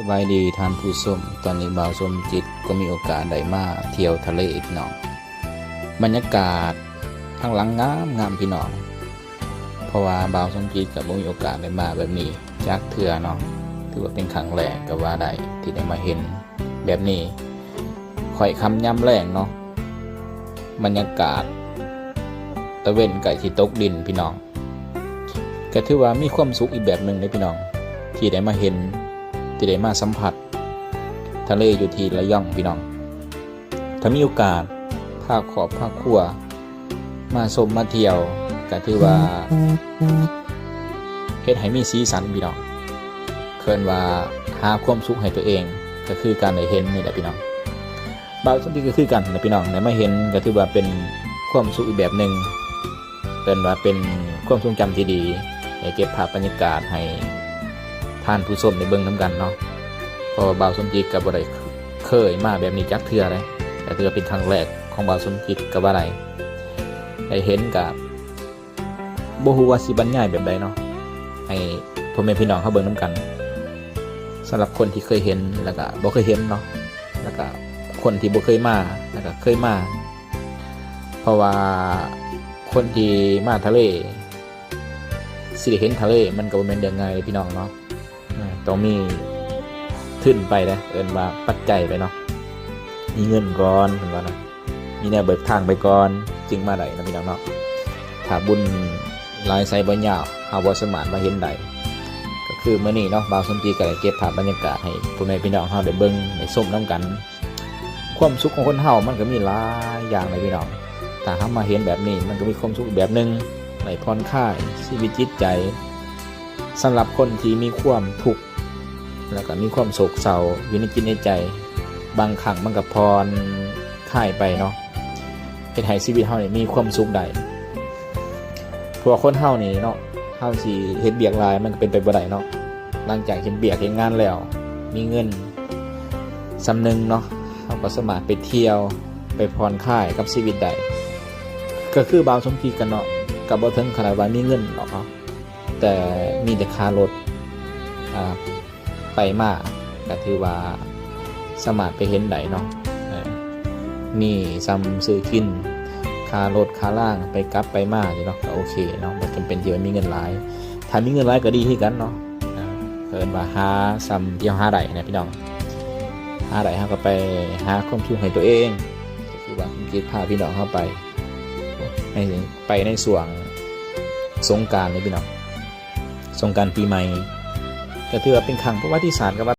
ສະບາຍດີທ່ານຜູ້ຊົມ, ຕອນນີ້ບ່າວສົມຈິດກໍມີໂອກາດໄດ້ມາທ່ຽວທະເລພີ່ນ້ອງ. ບັນຍາກາດທາງຫຼັງງາມໆ ພີ່ນ້ອງ, ເພາະວ່າບ່າວສົມຈິດກໍບໍ່ມີໂອກາດໄດ້ມາແບບນີ້ຈັກເທື່ອເນາະ, ຖືວ່າເປັນຄັ້ງແລກກໍວ່າໄດ້ທີ່ໄດ້ມາເຫັນແບບນີ້. ຄ່ອຍຄ່ຳຍາມແລງເນາະ, ບັນຍາກາດຕາເວັນໃກ້ຊິຕົກດິນພີ່ນ້ອງ. ກໍຖືວ່າມີຄວາມສຸກອີກແບບໜຶ່ງເດ້ພີ່ນ້ອງ, ທີ່ໄດ້ມາເຫັນ ທີ່ໄດ້ມາສຳຜັດທະເລຢູ່ທີ່ລະຍອງພີ່ນ້ອງ. ຖ້າມີໂອກາດພາຄອບພາຄົວມາຊົມມາທ່ຽວ ກໍຖືວ່າເຮັດໃຫ້ມີສີສັນພີ່ນ້ອງ, ເອີ້ນວ່າຫາຄວາມສຸກໃຫ້ຕົວເອງ ກໍຄືການໄດ້ເຫັນນີ້ແຫຼະພີ່ນ້ອງ. ບ່າວສົມຈິດກໍຄືກັນນະພີ່ນ້ອງ, ໄດ້ມາເຫັນກໍຖືວ່າເປັນຄວາມສຸກອີກແບບໜຶ່ງ, ເອີ້ນວ່າເປັນຄວາມຊົງຈຳທີ່ດີ, ໄດ້ເກັບພາບບັນຍາກາດໃຫ້ທ່ານຜູ້ຊົມໄດ້ເບິ່ງນຳກັນເນາະ, ເພາະວ່າບ່າວສົມຈິດກໍບໍ່ໄດ້ເຄີຍມາແບບນີ້ຈັກເທື່ອເດ້, ກໍຖືວ່າເປັນຄັ້ງແລກຂອງບ່າວສົມຈິດກໍວ່າໄດ້. ໄດ້ເຫັນກໍ ບໍ່ຮູ້ວ່າຊິບັນຍາຍແບບໃດເນາະ ໃຫ້ພໍ່ແມ່ພີ່ນ້ອງເຮົາເບິ່ງນຳກັນ. ສຳລັບຄົນທີ່ເຄີຍເຫັນ ແລ້ວກະບໍ່ເຄີຍເຫັນເນາະ, ແລ້ວກະຄົນທີ່ບໍ່ເຄີຍມາ ແລ້ວກະເຄີຍມາ, ເພາະວ່າຄົນທີ່ມາທະເລ ຊິໄດ້ເຫັນທະເລ ມັນກໍບໍ່ແມ່ນເລື່ອງງ່າຍເດ້ພີ່ນ້ອງເນາະ. ອາ ຕ້ອງມີທຶນໄປເດ້, ເອີ້ນວ່າປັດໄຈໄປເນາະ, ມີເງິນກ່ອນເພິ່ນວ່ານະ, ມີແນວເບີກທາງໄປກ່ອນ ຈຶ່ງມາໄດ້ເນາະພີ່ນ້ອງເນາະ. ຖ້າບຸນຫຼາຍໄຊບໍ່ຍາວ ເຮົາບໍ່ສາມາດມາເຫັນໄດ້. ກໍຄືມື້ນີ້ເນາະ ບ່າວສົມຈິດກໍໄດ້ເກັບພາບບັນຍາກາດໃຫ້ພໍ່ແມ່ພີ່ນ້ອງເຮົາໄດ້ເບິ່ງໄດ້ຊົມນຳກັນ. ຄວາມສຸກຂອງຄົນເຮົາມັນກໍມີຫຼາຍຢ່າງເດ້ພີ່ນ້ອງ, ຖ້າເຮົາມາເຫັນແບບນີ້ ມັນກໍມີຄວາມສຸກອີກແບບໜຶ່ງ, ໄດ້ຜ່ອນຄາຍຊີວິດຈິດໃຈ. ສຳລັບຄົນທີ່ມີຄວາມທຸກ ແລ້ວກໍມີຄວາມໂສກເສົ້າຢູ່ໃນຈິດໃນໃຈ, ບາງຄັ້ງມັນກໍຜ່ອນຄາຍໄປເນາະ, ເຮັດໃຫ້ຊີວິດເຮົານີ້ມີຄວາມສຸກໄດ້. ເພາະວ່າຄົນເຮົານີ້ເນາະ ເຮົາຊິເຮັດວຽກຫຼາຍ ມັນກໍເປັນໄປບໍ່ໄດ້ເນາະ. ຫຼັງຈາກເຮັດວຽກເຮັດງານແລ້ວ ມີເງິນສ່ຳໜຶ່ງເນາະ, ເຮົາກໍສາມາດໄປທ່ຽວ ໄປຜ່ອນຄາຍກັບຊີວິດໄດ້. ກໍຄືບ່າວສົມຈິດກັນເນາະ, ກໍບໍ່ເຖິງຂະໜາດວ່າມີເງິນດອກເນາະ, ແຕ່ມີແຕ່ຄ່າລົດ ອ່າ ໄປມາ ກໍຖືວ່າສາມາດໄປເຫັນໄດ້ເນາະ, ເອີ ມີສ່ຳຊື້ກິນ ຄ່າລົດຄ່າລາງໄປກັບໄປມານີ້ເນາະ ກໍໂອເຄເນາະ, ບໍ່ຈຳເປັນທີ່ວ່າມີເງິນຫຼາຍ. ຖ້າມີເງິນຫຼາຍກໍດີຄືກັນເນາະ, ເອີ້ນວ່າຫາສ່ຳທີ່ເຮົາຫາໄດ້ນະພີ່ນ້ອງ, ຫາໄດ້ເຮົາກໍໄປຫາຄວາມສຸກໃຫ້ຕົວເອງ, ກໍຄືວ່າເຮົາຈະພາພີ່ນ້ອງເຮົາໄປ ໃນ ໄປໃນຊ່ວງສົງການນີ້ພີ່ນ້ອງ, ສົງການປີໃໝ່ ກໍຖືວ່າເປັນຄັ້ງປະຫວັດຕິສາດກໍວ່າ